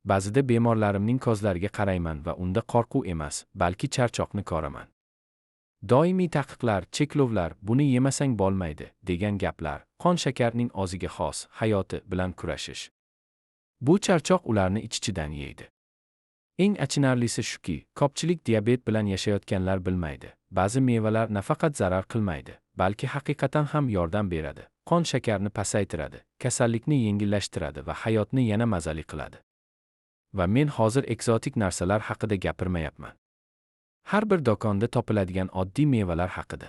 Ba'zida bemorlarimning ko'zlariga qarayman va unda qo'rquv emas, balki charchoqni ko'raman. Doimiy taqiqlar, cheklovlar, buni yemasang bo'lmaydi, degan gaplar, qon shakarning o'ziga xos hayoti bilan kurashish. Bu charchoq ularni ich-ichidan yeydi. Eng achinarlisi shuki, ko'pchilik diabet bilan yashayotganlar bilmaydi. Ba'zi mevalar nafaqat zarar qilmaydi, balki haqiqatan ham yordam beradi, qon shakarni pasaytiradi, kasallikni yengillashtiradi va hayotni yana mazali qiladi. Va men hozir ekzotik narsalar haqida gapirmayapman. Har bir do'konda topiladigan oddiy mevalar haqida.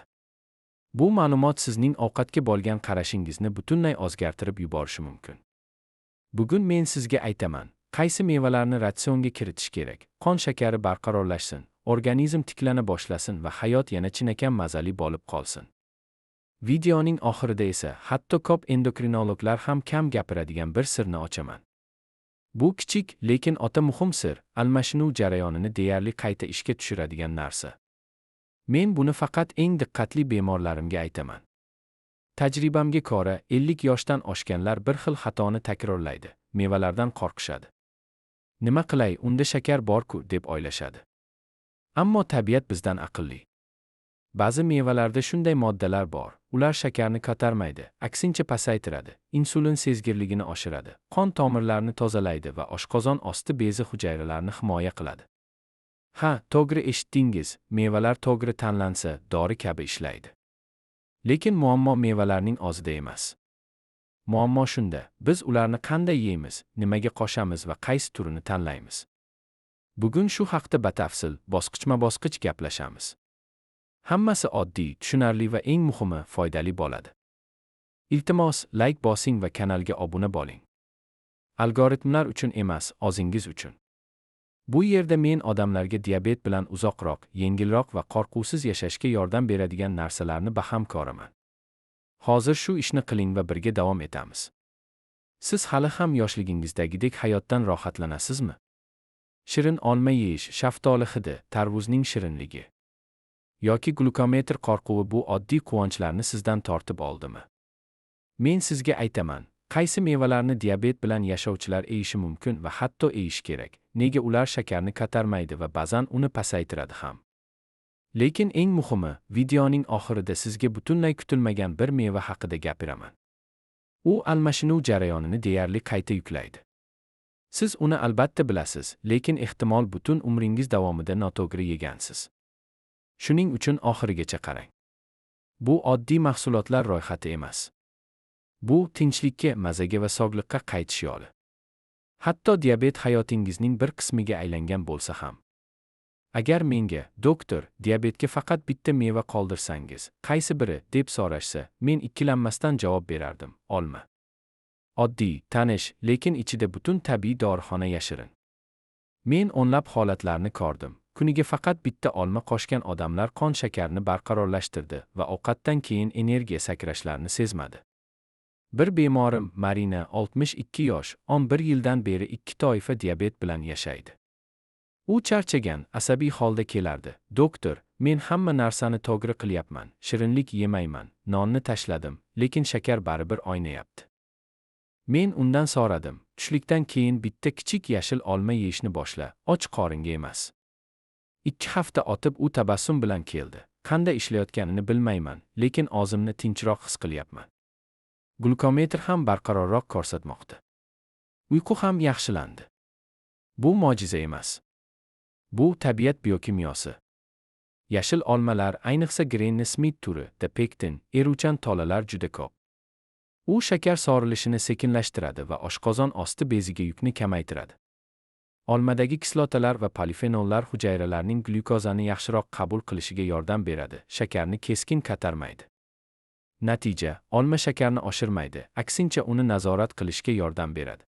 Bu ma'lumot sizning ovqatga bo'lgan qarashingizni butunlay o'zgartirib yuborishi mumkin. Bugun men sizga aytaman, qaysi mevalarni ratsionga kiritish kerak, qon shakari barqarorlashsin, organizm tiklana boshlasin va hayot yana chinakam mazali bo'lib qolsin. Videoning oxirida esa hatto ko'p endokrinologlar ham kam gapiradigan bir sirni ochaman. Bu kichik, lekin o'ta muhim sir, almashinuv jarayonini deyarli qayta ishga tushiradigan narsa. Men buni faqat eng diqqatli bemorlarimga aytaman. Tajribamga ko'ra, 50 yoshdan oshganlar bir xil xatoni takrorlaydi, mevalardan qo'rqishadi. Nima qilay, unda shakar bor-ku, deb o'ylashadi. Ammo tabiat bizdan aqlli. Ba'zi mevalarda shunday moddalar bor, ular shakarni ko'tarmaydi, aksincha pasaytiradi, insulin sezgirligini oshiradi, qon tomirlarini tozalaydi va oshqozon osti bezi hujayralarini himoya qiladi. Ha, to'g'ri eshitdingiz, mevalar to'g'ri tanlansa, dori kabi ishlaydi. Lekin muammo mevalarning o'zida emas. Muammo shunda, biz ularni qanday yeymiz, nimaga qo'shamiz va qaysi turini tanlaymiz. Bugun shu haqda batafsil, bosqichma-bosqich gaplashamiz. Hammasi oddiy, tushunarli va eng muhimi foydali bo'ladi. Iltimos, like bosing va kanalga obuna bo'ling. Algoritmlar uchun emas, o'zingiz uchun. Bu yerda men odamlarga diabet bilan uzoqroq, yengilroq va qo'rquvsiz yashashga yordam beradigan narsalarni baham ko'raman. Hozir shu ishni qiling va birga davom etamiz. Siz hali ham yoshligingizdagidek hayotdan rohatlanasizmi? Shirin olma yeyish, shaftoli hidi, tarvuzning shirinligi yoki glukometr qo'rquvi bu oddiy quvonchlarni sizdan tortib oldimi? Men sizga aytaman, qaysi mevalarni diabet bilan yashovchilar yeyishi mumkin va hatto yeyish kerak, nega ular shakarni ko'tarmaydi va ba'zan uni pasaytiradi ham. Lekin eng muhimi, videoning oxirida sizga butunlay kutilmagan bir meva haqida gapiraman. U almashinuv jarayonini deyarli qayta yuklaydi. Siz uni albatta bilasiz, lekin ehtimol butun umringiz davomida noto'g'ri yegansiz. Shuning uchun oxirigacha qarang. Bu oddiy mahsulotlar ro'yxati emas. Bu tinchlikka, mazaga va sog'liqqa qaytish yo'li. Hatto diabet hayotingizning bir qismiga aylangan bo'lsa ham. Agar menga, doktor, diabetga faqat bitta meva qoldirsangiz, qaysi biri, deb so'rashsa, men ikkilanmasdan javob berardim: olma. Oddiy, tanish, lekin ichida butun tabiiy dorixona yashirin. Men o'nlab holatlarni ko'rdim. Kuniga faqat bitta olma qo'shgan odamlar qon shakarni barqarorlashtirdi va ovqatdan keyin energiya sakrashlarini sezmadi. Bir bemorim, Marina, 62 yosh, 11 yildan beri 2 toifa diabet bilan yashaydi. U charchagan, asabiy holda kelardi. Doktor, men hamma narsani to'g'ri qilyapman, shirinlik yemayman, nonni tashladim, lekin shakar baribir o'ynayapti. Men undan so'radim, tushlikdan keyin bitta kichik yashil olma yeyishni boshla, och qoringa emas. 2 hafta o'tib u tabassum bilan keldi. Qanday ishlayotganini bilmayman, lekin o'zimni tinchroq his qilyapman. Glukometr ham barqarorroq ko'rsatmoqda. Uyqu ham yaxshilandi. Bu mo'jiza emas. Bu tabiat biokimyosi. Yashil olmalar, ayniqsa Granny Smith turi, da pektin, eruvchan tolalar juda ko'p. U shakar sorilishini sekinlashtiradi va oshqozon osti beziga yukni kamaytiradi. Olmadagi kislotalar va polifenollar hujayralarning glyukozani yaxshiroq qabul qilishiga yordam beradi, shakarni keskin ko'tarmaydi. Natija, olma shakarni oshirmaydi, aksincha uni nazorat qilishga yordam beradi.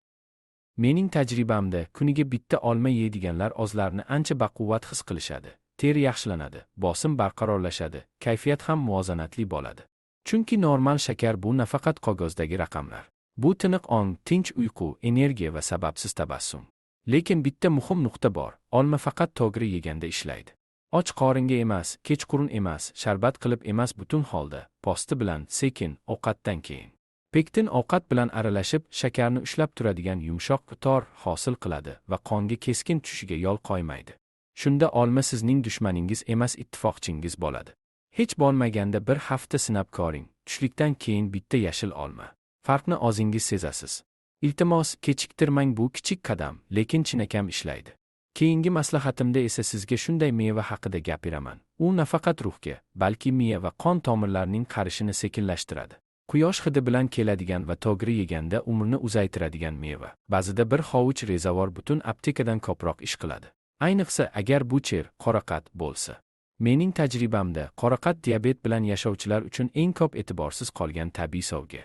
Mening tajribamda kuniga bitta olma yeydiganlar o'zlarini ancha baquvvat his qilishadi, teri yaxshilanadi, bosim barqarorlashadi, kayfiyat ham muvozanatli bo'ladi. Chunki normal shakar bu nafaqat qog'ozdagi raqamlar. Bu tiniq ong, tinch uyqu, energiya va sababsiz tabassum. Lekin bitta muhim nuqta bor, olma faqat to'g'ri yeganda ishlaydi. Och qoringa emas, kechqurun emas, sharbat qilib emas, butun holda, posti bilan, sekin, ovqatdan keyin. Pektin ovqat bilan aralashib, shakarni ushlab turadigan yumshoq tor hosil qiladi va qonga keskin tushishiga yo'l qo'ymaydi. Shunda olma sizning dushmaningiz emas, ittifoqchingiz bo'ladi. Hech bo'lmaganda bir hafta sinab ko'ring, tushlikdan keyin bitta yashil olma. Farqni o'zingiz sezasiz. Iltimos, kechiktirmang, bu kichik qadam, lekin chinakam ishlaydi. Keyingi maslahatimda esa sizga shunday meva haqida gapiraman. U nafaqat ruhga, balki miya va qon tomirlarining qarishini sekinlashtiradi. Quyosh hidi bilan keladigan va to'g'ri yeganda umrni uzaytiradigan meva. Ba'zida bir hovuch rezavor butun aptekadan ko'proq ish qiladi. Ayniqsa agar bu cher, qoraqat bo'lsa. Mening tajribamda qoraqat diabet bilan yashovchilar uchun eng ko'p e'tiborsiz qolgan tabiiy sovga.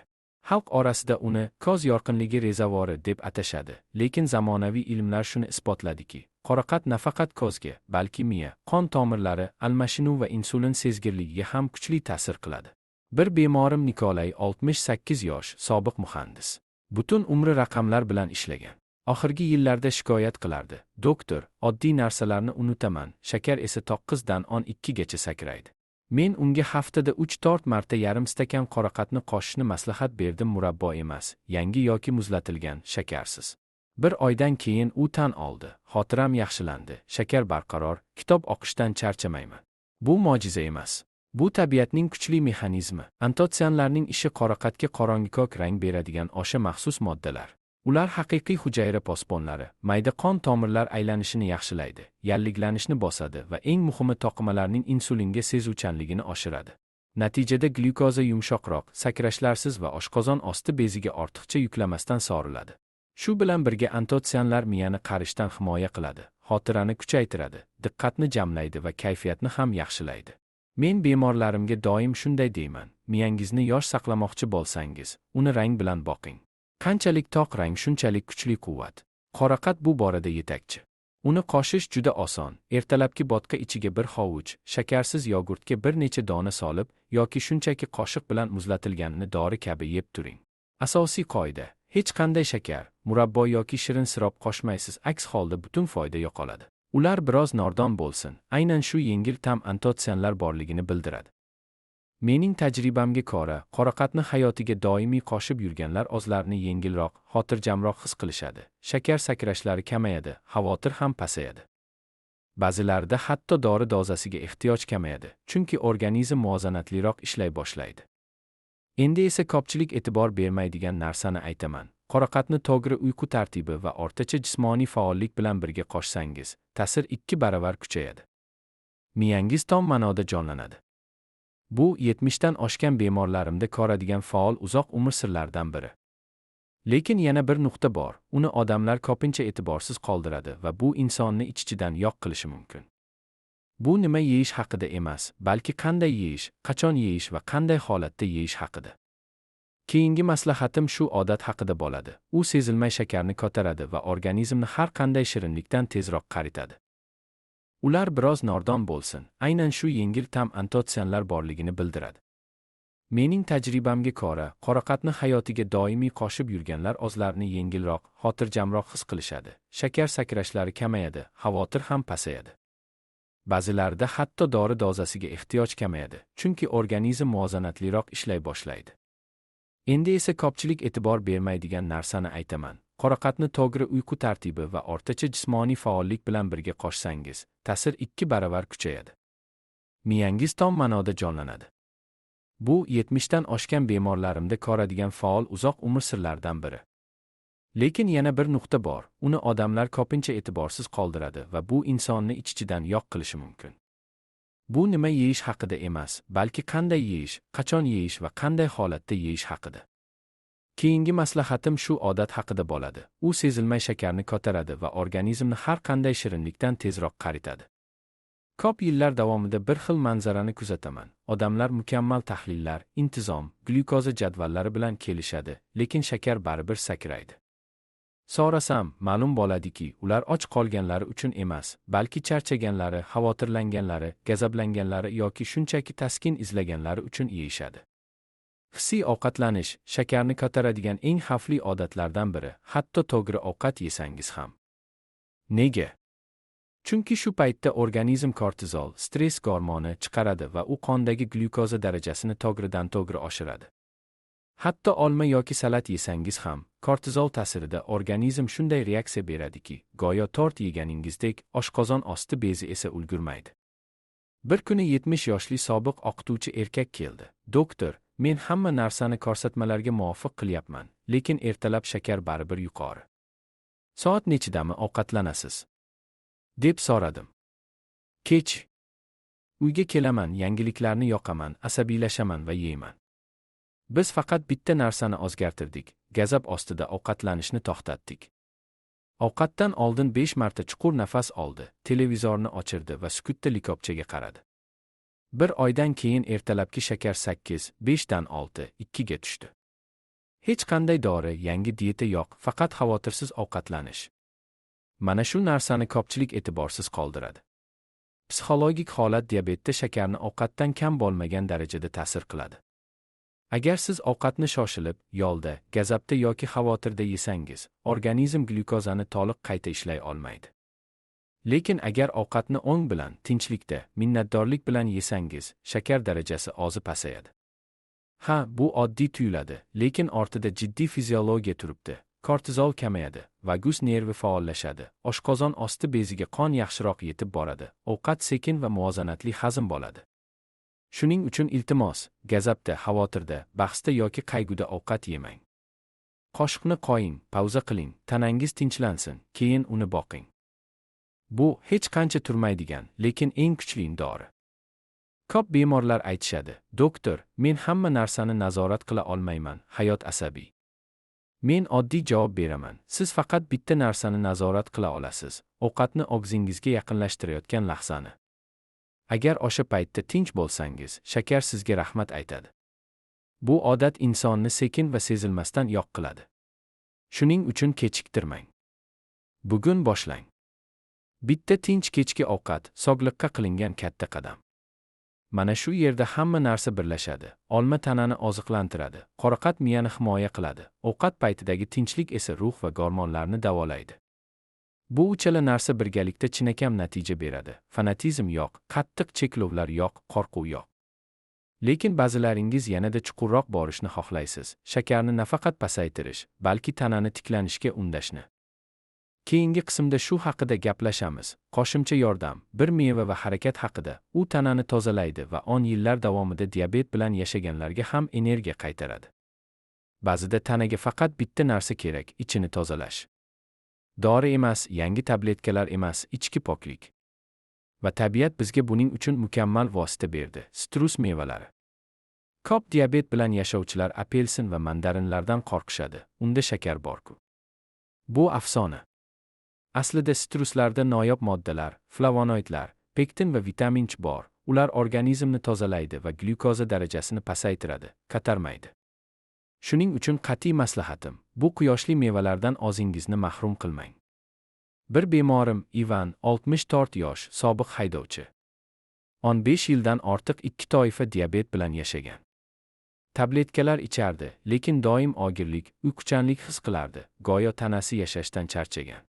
Xalq orasida uni ko'z yorqinligi rezavori deb atashadi, lekin zamonaviy ilmlar shuni isbotladiki, qoraqat nafaqat ko'zga, balki miya, qon tomirlari, almashinuv va insulin sezgirligiga ham kuchli ta'sir qiladi. Bir bemorim Nikolay, 68 yosh, sobiq muhandis. Butun umri raqamlar bilan ishlagan. Oxirgi yillarda shikoyat qilardi: "Doktor, oddiy narsalarni unutaman, shakar esa 9 dan 12 gacha sakraydi." Men unga haftada 3-4 marta yarim stakan qoraqatni qo'shishni maslahat berdim, murabbo emas, yangi yoki muzlatilgan, shakarsiz. Bir oydan keyin u tan oldi: "Xotiram yaxshilandi, shakar barqaror, kitob o'qishdan charchamayman." Bu mo'jiza emas. Bu tabiatning kuchli mexanizmi. Antotsianlarning ishi qoraqatga qorong'i ko'k rang beradigan o'sha maxsus moddalar. Ular haqiqiy hujayra posbonlari, mayda qon tomirlar aylanishini yaxshilaydi, yalliglanishni bosadi va eng muhimi to'qimalarning insulinga sezuvchanligini oshiradi. Natijada glyukoza yumshoqroq, sakrashlarsiz va oshqozon osti beziga ortiqcha yuklamasdan soriladi. Shu bilan birga antotsianlar miyani qarishdan himoya qiladi, xotirani kuchaytiradi, diqqatni jamlaydi va kayfiyatni ham yaxshilaydi. Men bemorlarimga doim shunday deyman: miyangizni yosh saqlamoqchi bo'lsangiz, uni rang bilan boqing. Qanchalik toq rang, shunchalik kuchli quvvat. Qoraqat bu borada yetakchi. Uni qo'shish juda oson. Ertalabki bo'tqa ichiga bir hovuch, shakarsiz yogurtga bir necha dona solib yoki shunchaki qoshiq bilan muzlatilganini dori kabi yeb turing. Asosiy qoida: hech qanday shakar, murabbo yoki shirin sirop qo'shmaysiz, aks holda butun foyda yo'qoladi. Ular biroz nordon bo'lsin, aynan shu yengil ta'm antotsianlar borligini bildiradi. Mening tajribamga ko'ra, qoraqatni hayotiga doimiy qo'shib yurganlar o'zlarini yengilroq, xotirjamroq his qilishadi. Shakar sakrashlari kamayadi, xavotir ham pasayadi. Ba'zilarida hatto dori dozasiga ehtiyoj kamayadi, chunki organizm muvozanatliroq ishlay boshlaydi. Endi esa ko'pchilik e'tibor bermaydigan narsani aytaman. Qoraqatni to'g'ri uyqu tartibi va o'rtacha jismoniy faollik bilan birga qo'shsangiz, ta'sir 2 baravar kuchayadi. Miyangiz tom ma'noda jonlanadi. Bu 70 dan oshgan bemorlarimda ko'radigan faol uzoq umr sirlaridan biri. Lekin yana bir nuqta bor, uni odamlar ko'pincha e'tiborsiz qoldiradi va bu insonni ich-ichidan yo'q qilishi mumkin. Bu nima yeyish haqida emas, balki qanday yeyish, qachon yeyish va qanday holatda yeyish haqida. Keyingi maslahatim shu odat haqida bo'ladi. U sezilmay shakarni ko'taradi va organizmni har qanday shirinlikdan tezroq qaritadi. Ular biroz nordon bo'lsin, aynan shu yengil ta'm antotsianlar borligini bildiradi. Mening tajribamga ko'ra, qoraqatni hayotiga doimiy qo'shib yurganlar o'zlarini yengilroq, xotirjamroq his qilishadi. Shakar sakrashlari kamayadi, xavotir ham pasayadi. Ba'zilarida hatto dori dozasiga ehtiyoj kamayadi, chunki organizm muvozanatliroq ishlay boshlaydi. Endi esa ko'pchilik e'tibor bermaydigan narsani aytaman. Qoraqatni to'g'ri uyqu tartibi va o'rtacha jismoniy faollik bilan birga qo'shsangiz, ta'sir 2 baravar kuchayadi. Miyangiz tom ma'noda jonlanadi. Bu 70 dan oshgan bemorlarimda ko'radigan faol uzoq umr sirlaridan biri. Lekin yana bir nuqta bor, uni odamlar ko'pincha e'tiborsiz qoldiradi va bu insonni ich-ichidan yo'q qilishi mumkin. Bu nima yeyish haqida emas, balki qanday yeyish, qachon yeyish va qanday holatda yeyish haqida. Keyingi maslahatim shu odat haqida bo'ladi. U sezilmay shakarni ko'taradi va organizmni har qanday shirinlikdan tezroq qaritadi. Ko'p yillar davomida bir xil manzarani kuzataman. Odamlar mukammal tahlillar, intizom, glyukoza jadvallari bilan kelishadi, lekin shakar baribir sakraydi. So'rasam, ma'lum bo'ladiki, ular och qolganlari uchun emas, balki charchaganlari, xavotirlanganlari, g'azablanganlari yoki shunchaki taskin izlaganlari uchun yeyishadi. Hissiy ovqatlanish shakarni ko'taradigan eng xavfli odatlardan biri, hatto to'g'ri ovqat yesangiz ham. Nega? Chunki shu paytda organizm kortizol, stress gormoni chiqaradi va u qondagi glyukoza darajasini to'g'ridan-to'g'ri oshiradi. Hatto olma yoki salat yesangiz ham, kortizol ta'sirida organizm shunday reaksiya beradiki, go'yo tort yeganingizdek, oshqozon osti bezi esa ulgurmaydi. Bir kuni 70 yoshli sobiq o'qituvchi erkak keldi. "Doktor, men hamma narsani ko'rsatmalarga muvofiq qilyapman, lekin ertalab shakar baribir yuqori. Soat nechidami ovqatlanasiz?" deb so'radim. "Kech. Uyga kelaman, yangiliklarni yoqaman, asabiylashaman va yeyman." Biz faqat bitta narsani o'zgartirdik, gazab ostida ovqatlanishni to'xtatdik. Ovqatdan oldin 5 marta chuqur nafas oldi, televizorni o'chirdi va sukutda likopchaga qaradi. Bir oydan keyin ertalabki shakar 8, 5 dan 6, 2 ga tushdi. Hech qanday dori, yangi dieta yo'q, faqat xavotirsiz ovqatlanish. Mana shu narsani ko'pchilik e'tiborsiz qoldiradi. Psixologik holat diabetda shakarni ovqatdan kam bo'lmagan darajada ta'sir qiladi. Agar siz ovqatni shoshilib, yo'lda, gazabda yoki xavotirda yesangiz, organizm glyukozani to'liq qayta ishlay olmaydi. Lekin agar ovqatni o'ng bilan, tinchlikda, minnatdorlik bilan yesangiz, shakar darajasi ozi pasayadi. Ha, bu oddiy tuyuladi, lekin ortida jiddiy fiziologiya turibdi. Kortizol kamayadi, vagus nervi faollashadi, oshqozon osti beziga qon yaxshiroq yetib boradi, ovqat sekin va muvozanatli hazm bo'ladi. Shuning uchun iltimos, gazabda, xavotirda, bahsda yoki qayg'uda ovqat yemang. Qoshiqni qo'ying, pauza qiling, tanangiz tinchlansin, keyin uni boqing. Bu hech qancha turmaydigan, lekin eng kuchli dori. Ko'p bemorlar aytishadi: "Doktor, men hamma narsani nazorat qila olmayman, hayot asabiy." Men oddiy javob beraman: siz faqat bitta narsani nazorat qila olasiz, ovqatni og'zingizga yaqinlashtirayotgan lahzani. Agar o'sha paytda tinch bo'lsangiz, shakar sizga rahmat aytadi. Bu odat insonni sekin va sezilmasdan yo'q qiladi. Shuning uchun kechiktirmang. Bugun boshlang. Bitta tinch kechki ovqat sog'liqqa qilingan katta qadam. Mana shu yerda hamma narsa birlashadi. Olma tanani oziqlantiradi, qoraqat miyani himoya qiladi, ovqat paytidagi tinchlik esa ruh va gormonlarni davolaydi. Bu uchala narsa birgalikda chinakam natija beradi. Fanatizm yo'q, qattiq cheklovlar yo'q, qo'rquv yo'q. Lekin ba'zilaringiz yanada chuqurroq borishni xohlaysiz. Shakarni nafaqat pasaytirish, balki tanani tiklanishga undashni. Keyingi qismda shu haqida gaplashamiz. Qo'shimcha yordam, bir meva va harakat haqida. U tanani tozalaydi va 10 yillar davomida diabet bilan yashaganlarga ham energiya qaytaradi. Ba'zida tanaga faqat bitta narsa kerak, ichini tozalash. Dori emas, yangi tabletkalar emas, ichki poklik. Va tabiat bizga buning uchun mukammal vosita berdi: sitrus mevalari. Ko'p diabet bilan yashovchilar apelsin va mandarinlardan qo'rqishadi, unda shakar bor-ku. Bu afsona. Aslida sitruslarda noyob moddalar, flavonoidlar, pektin va vitamin C bor. Ular organizmni tozalaydi va glyukoza darajasini pasaytiradi, katarmaydi. Shuning uchun qat'iy maslahatim, bu quyoshli mevalardan o'zingizni mahrum qilmang. Bir bemorim Ivan, 64 yosh, sobiq haydovchi. 15 yildan ortiq 2 toifa diabet bilan yashagan. Tabletkalar ichardi, lekin doim og'irlik, uyquchanlik his qilardi, go'yo tanasi yashashdan charchagan.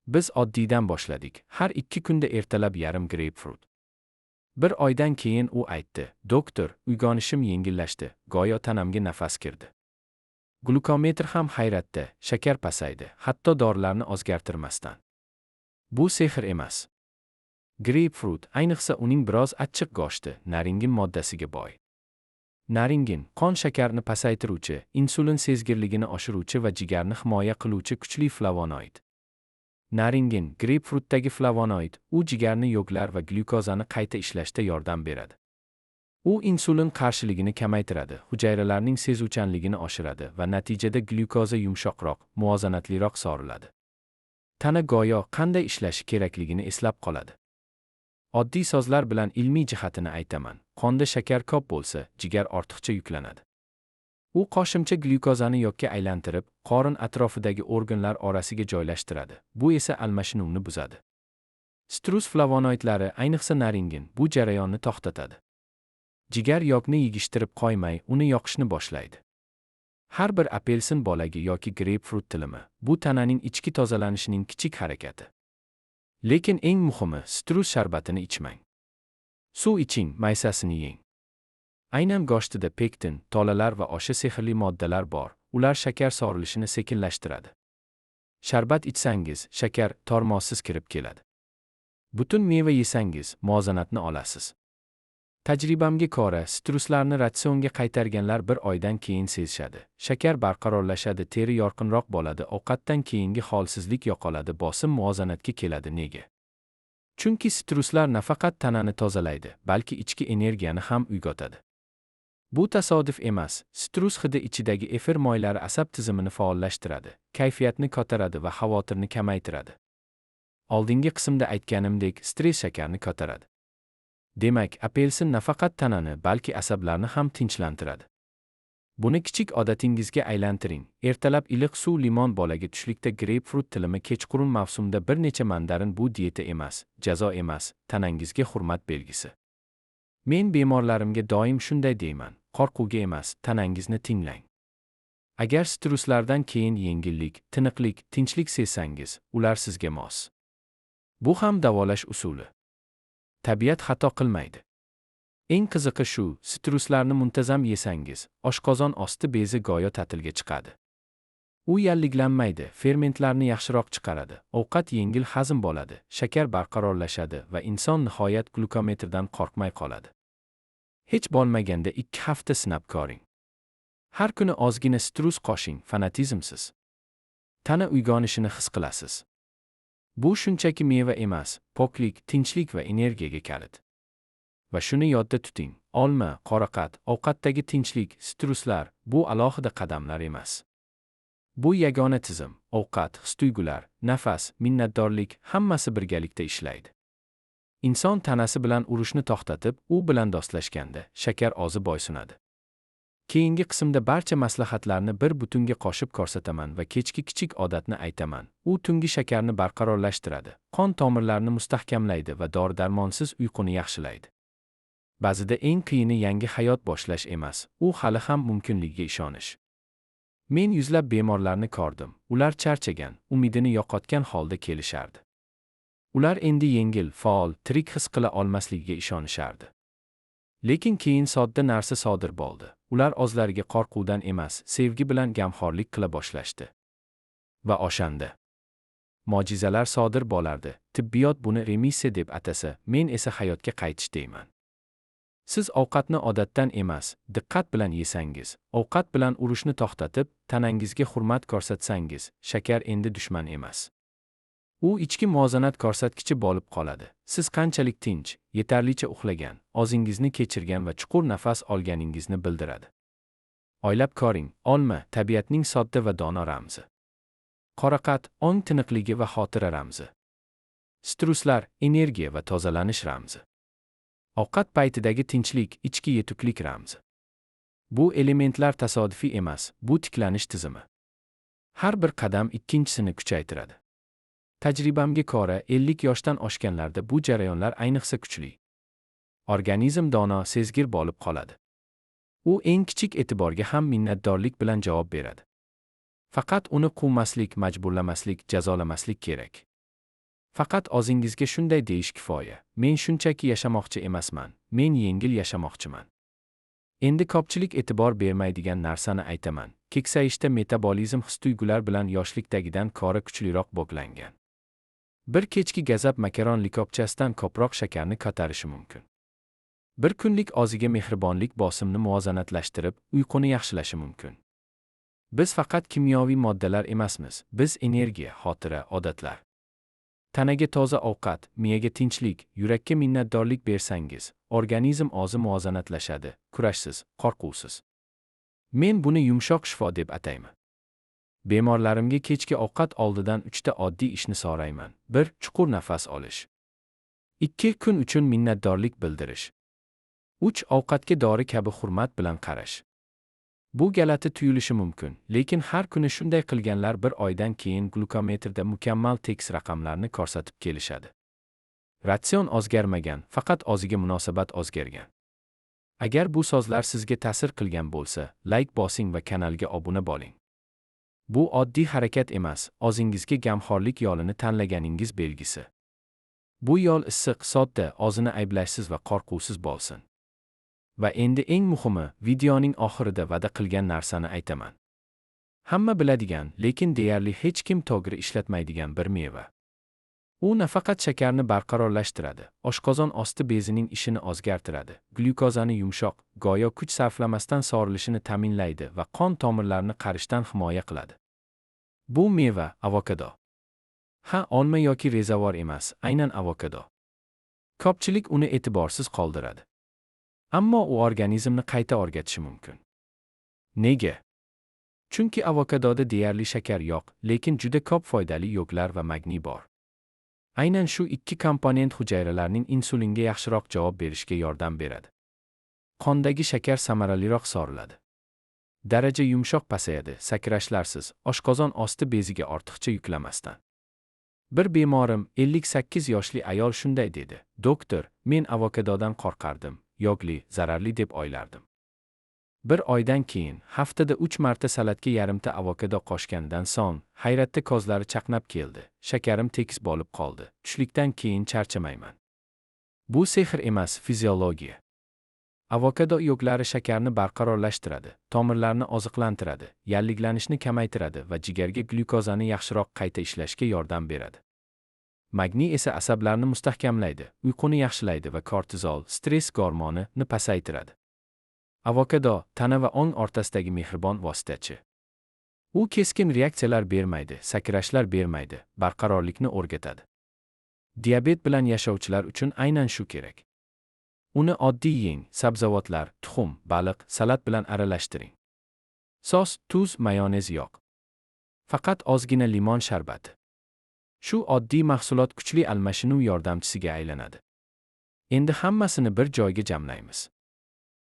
Biz oddiydan boshladik, har 2 kunda ertalab yarim greypfrut. Bir oydan keyin u aytdi: "Doktor, uyg'onishim yengillashdi, go'yo tanamga nafas kirdi." Glukometr ham hayratda, shakar pasaydi, hatto dorilarni o'zgartirmasdan. Bu sehr emas. Greypfrut, ayniqsa uning biroz achchiq go'shti, naringin moddasiga boy. Naringin, qon shakarni pasaytiruvchi, insulin sezgirligini oshiruvchi va jigarni himoya qiluvchi kuchli flavonoid. Naringin, greypfrutdagi flavonoid, u jigarni yog'lar va glyukozani qayta ishlashda yordam beradi. U insulin qarshiligini kamaytiradi, hujayralarning sezuvchanligini oshiradi va natijada glyukoza yumshoqroq, muvozanatliroq soriladi. Tana go'yo qanday ishlashi kerakligini eslab qoladi. Oddiy so'zlar bilan ilmiy jihatini aytaman. Qonda shakar ko'p bo'lsa, jigar ortiqcha yuklanadi. U qo'shimcha glyukozani yo'qqa aylantirib, qorin atrofidagi organlar orasiga joylashtiradi. Bu esa almashinuvni buzadi. Sitrus flavonoidlari, ayniqsa naringin, bu jarayonni to'xtatadi. Jigar yog'ni yig'ishtirib qo'ymay, uni yoqishni boshlaydi. Har bir apelsin bo'lagi yoki greypfrut tilimi bu tananing ichki tozalanishining kichik harakati. Lekin eng muhimi, sitrus sharbatini ichmang. Suv iching, maysasini yeng. Aynan go'shtida pektin, tolalar va osha sehrli moddalar bor, ular shakar sorilishini sekinlashtiradi. Sharbat ichsangiz, shakar tormozsiz kirib keladi. Butun meva yesangiz, muvozanatni olasiz. Tajribamga ko'ra, sitruslarni ratsionga qaytarganlar bir oydan keyin sezishadi. Shakar barqarorlashadi, teri yorqinroq bo'ladi, ovqatdan keyingi holsizlik yo'qoladi, bosim muvozanatga keladi. Nega? Chunki sitruslar nafaqat tanani tozalaydi, balki ichki energiyani ham uyg'otadi. Bu tasodif emas. Sitrus hidi ichidagi efir moylari asab tizimini faollashtiradi, kayfiyatni ko'taradi va xavotirni kamaytiradi. Oldingi qismda aytganimdek, stress shakarni ko'taradi. Demak, apelsin nafaqat tanani, balki asablarni ham tinchlantiradi. Buni kichik odatingizga aylantiring. Ertalab iliq suv limon bo'lagi, tushlikda greypfrut tilimi, kechqurun mavsumda bir necha mandarin. Bu dieta emas, jazo emas, tanangizga hurmat belgisi. Men bemorlarimga doim shunday deyman: qo'rquvga emas, tanangizni tinglang. Agar sitruslardan keyin yengillik, tiniqlik, tinchlik sezsangiz, ular sizga mos. Bu ham davolash usuli. Tabiat xato qilmaydi. Eng qiziqi shu, sitruslarni muntazam yesangiz, oshqozon osti bezi go'yo ta'tilga chiqadi. U yalliglanmaydi, fermentlarni yaxshiroq chiqaradi, ovqat yengil hazm bo'ladi, shakar barqarorlashadi va inson nihoyat glukometrdan qo'rqmay qoladi. Hech bo'lmaganda 2 hafta sinab ko'ring. Har kuni ozgina sitrus qo'shing, fanatizmsiz. Tana uyg'onishini his qilasiz. Bu shunchaki meva emas, poklik, tinchlik va energiyaga kalit. Va shuni yodda tuting, olma, qoraqat, ovqatdagi tinchlik, sitruslar bu alohida qadamlar emas. Bu yagona tizim, ovqat, his-tuyg'ular, nafas, minnatdorlik hammasi birgalikda ishlaydi. Inson tanasi bilan urushni to'xtatib, u bilan do'stlashganda shakar ozi boysunadi. Keyingi qismda barcha maslahatlarni bir butunga qo'shib ko'rsataman va kechki kichik odatni aytaman. U tungi shakarni barqarorlashtiradi, qon tomirlarini mustahkamlaydi va dori-darmonsiz uyquni yaxshilaydi. Ba'zida eng qiyini yangi hayot boshlash emas, u hali ham mumkinligiga ishonish. Men yuzlab bemorlarni ko'rdim. Ular charchagan, umidini yo'qotgan holda kelishardi. Ular endi yengil, faol, tirik his qila olmasligiga ishonishardi. Lekin keyin sodda narsa sodir bo'ldi. Ular o'zlariga qo'rquvdan emas, sevgi bilan gamxorlik qila boshlashdi. Va o'shanda mo'jizalar sodir bo'lardi. Tibbiyot buni remissiya deb atasa, men esa hayotga qaytish deyman. Siz ovqatni odatdan emas, diqqat bilan yesangiz, ovqat bilan urushni to'xtatib, tanangizga hurmat ko'rsatsangiz, shakar endi dushman emas. U ichki muvozanat ko'rsatkichi bo'lib qoladi. Siz qanchalik tinch, yetarlicha uxlagan, o'zingizni kechirgan va chuqur nafas olganingizni bildiradi. O'ylab ko'ring, olma tabiatning sodda va dono ramzi. Qoraqat ong tiniqligi va xotira ramzi. Sitruslar energiya va tozalanish ramzi. Ovqat paytidagi tinchlik, ichki yetuklik ramzi. Bu elementlar tasodifiy emas, bu tiklanish tizimi. Har bir qadam ikkinchisini kuchaytiradi. Tajribamga ko'ra, 50 yoshdan oshganlarda bu jarayonlar ayniqsa kuchli. Organizm dono, sezgir bo'lib qoladi. U eng kichik e'tiborga ham minnatdorlik bilan javob beradi. Faqat uni quvmaslik, majburlamaslik, jazolamaslik kerak. Faqat o'zingizga shunday deyish kifoya: men shunchaki yashamoqchi emasman, men yengil yashamoqchiman. Endi ko'pchilik e'tibor bermaydigan narsani aytaman. Keksayishda metabolizm his-tuyg'ular bilan yoshlikdagidan ko'ra kuchliroq bog'langan. Bir kechki gazab makaron likopchasidan ko'proq shakarni ko'tarishi mumkin. Bir kunlik o'ziga mehribonlik bosimni muvozanatlashtirib, uyquni yaxshilashi mumkin. Biz faqat kimyoviy moddalar emasmiz, biz energiya, xotira, odatlar. Tanaga toza ovqat, miyaga tinchlik, yurakka minnatdorlik bersangiz, organizm o'zi muvozanatlashadi, kurashsiz, qo'rquvsiz. Men buni yumshoq shifo deb atayman. Bemorlarimga kechki ovqat oldidan 3 ta oddiy ishni so'rayman. 1. Chuqur nafas olish. 2. Kun uchun minnatdorlik bildirish. 3. Ovqatga dori kabi hurmat bilan qarash. Bu g'alati tuyulishi mumkin, lekin har kuni shunday qilganlar bir oydan keyin glukometrda mukammal tekis raqamlarni ko'rsatib kelishadi. Ratsion o'zgarmagan, faqat o'ziga munosabat o'zgargan. Agar bu so'zlar sizga ta'sir qilgan bo'lsa, like bosing va kanalga obuna bo'ling. Bu oddiy harakat emas, o'zingizga gamxorlik yo'lini tanlaganingiz belgisi. Bu yo'l issiq, sodda, o'zini ayblashsiz va qo'rquvsiz bo'lsin. Va endi eng muhimi, videoning oxirida va'da qilgan narsani aytaman. Hamma biladigan, lekin deyarli hech kim to'g'ri ishlatmaydigan bir meva. U nafaqat shakarni barqarorlashtiradi, oshqozon osti bezining ishini o'zgartiradi, glyukozani yumshoq, go'yo kuch sarflamasdan sorilishini ta'minlaydi va qon tomirlarini qarishdan himoya qiladi. Bu meva avokado. Ha, olma yoki rezavor emas, aynan avokado. Ko'pchilik uni e'tiborsiz qoldiradi. Ammo u organizmni qayta o'rgatishi mumkin. Nega? Chunki avokadoda deyarli shakar yo'q, lekin juda ko'p foydali yog'lar va magniy bor. Aynan shu ikki komponent hujayralarning insulinga yaxshiroq javob berishga yordam beradi. Qondagi shakar samaraliroq soriladi. Daraja yumshoq pasayadi, sakrashlarsiz, oshqozon osti beziga ortiqcha yuklamasdan. Bir bemorim, 58 yoshli ayol shunday dedi: "Doktor, men avokadodan qo'rqardim, yog'li, zararli deb o'ylardim. Bir oydan keyin, haftada 3 marta salatga yarimta avokado qo'shganidan so'ng, hayratda ko'zlari chaqnab keldi, shakarim tekis bo'lib qoldi, tushlikdan keyin charchamayman." Bu sehr emas, fiziologiya. Avokado yog'lari shakarni barqarorlashtiradi, tomirlarni oziqlantiradi, yallig'lanishni kamaytiradi va jigarga glyukozani yaxshiroq qayta ishlashga yordam beradi. Magniy esa asablarni mustahkamlaydi, uyquni yaxshilaydi va kortizol, stress gormonini pasaytiradi. Avokado tana va ong o'rtasidagi mehribon vositachi. U keskin reaksiyalar bermaydi, sakrashlar bermaydi, barqarorlikni o'rgatadi. Diabet bilan yashovchilar uchun aynan shu kerak. Uni oddiy yeng, sabzavotlar, tuxum, baliq, salat bilan aralashtiring. Sos, tuz, mayonez yo'q. Faqat ozgina limon sharbati. Shu oddiy mahsulot kuchli almashinuv yordamchisiga aylanadi. Endi hammasini bir joyga jamlaymiz.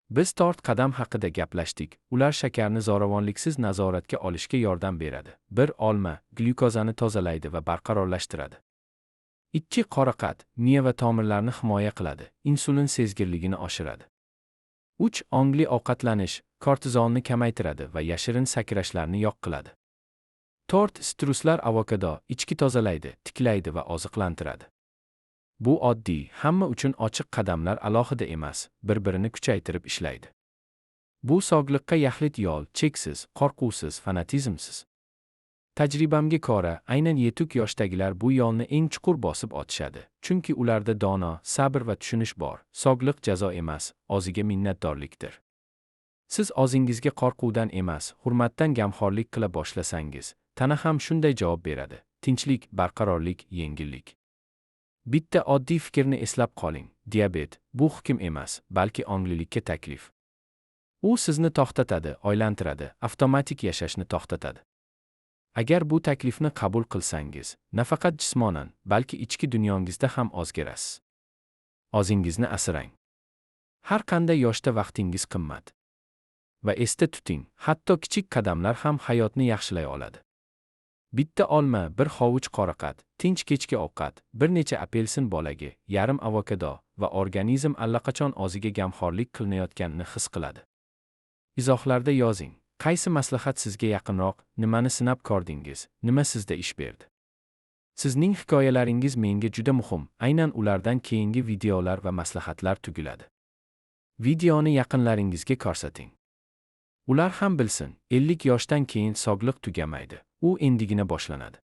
Biz 4 qadam haqida gaplashdik. Ular shakarni zo'ravonliksiz nazoratga olishga yordam beradi. 1. Olma, glyukozani tozalaydi va barqarorlashtiradi. 2. Qoraqat, miya va tomirlarni himoya qiladi, insulin sezgirligini oshiradi. 3. Ongli ovqatlanish, kortizolni kamaytiradi va yashirin sakrashlarni yo'q qiladi. 4. Sitruslar avokado, ichki tozalaydi, tiklaydi va oziqlantiradi. Bu oddiy, hamma uchun ochiq qadamlar alohida emas, bir-birini kuchaytirib ishlaydi. Bu sog'liqqa yaxlit yo'l, cheksiz, qo'rquvsiz, fanatizmsiz. Tajribamga ko'ra, aynan yetuk yoshdagilar bu yo'lni eng chuqur bosib o'tishadi, chunki ularda dono, sabr va tushunish bor. Sog'liq jazo emas, o'ziga minnatdorlikdir. Siz o'zingizga qo'rquvdan emas, hurmatdan gamxo'rlik qila boshlasangiz, tana ham shunday javob beradi: tinchlik, barqarorlik, yengillik. Bitta oddiy fikrni eslab qoling: diabet bu hukm emas, balki onglilikka taklif. U sizni to'xtatadi, o'ylantiradi, avtomatik yashashni to'xtatadi. Agar bu taklifni qabul qilsangiz, nafaqat jismonan, balki ichki dunyongizda ham o'zgarasiz. O'zingizni asrang. Har qanday yoshda vaqtingiz qimmat. Va esda tuting, hatto kichik qadamlar ham hayotni yaxshilay oladi. Bitta olma, bir hovuch qoraqat, tinch kechki ovqat, bir necha apelsin bo'lagi, yarim avokado va organizm allaqachon o'ziga gamxo'rlik qilinayotganini his qiladi. Izohlarda yozing, qaysi maslahat sizga yaqinroq, nimani sinab ko'rdingiz, nima sizda ish berdi? Sizning hikoyalaringiz menga juda muhim, aynan ulardan keyingi videolar va maslahatlar tugiladi. Videoni yaqinlaringizga ko'rsating. Ular ham bilsin, 50 yoshdan keyin sog'liq tugamaydi, u endigina boshlanadi.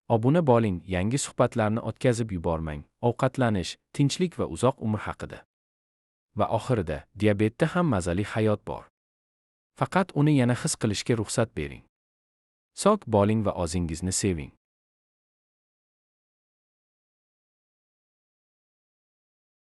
Obuna bo'ling, yangi suhbatlarni o'tkazib yubormang, ovqatlanish, tinchlik va uzoq umr haqida. Va oxirida, diabetda ham mazali hayot bor. Faqat uni yana his qilishga ruxsat bering. Sog' bo'ling va o'zingizni seving.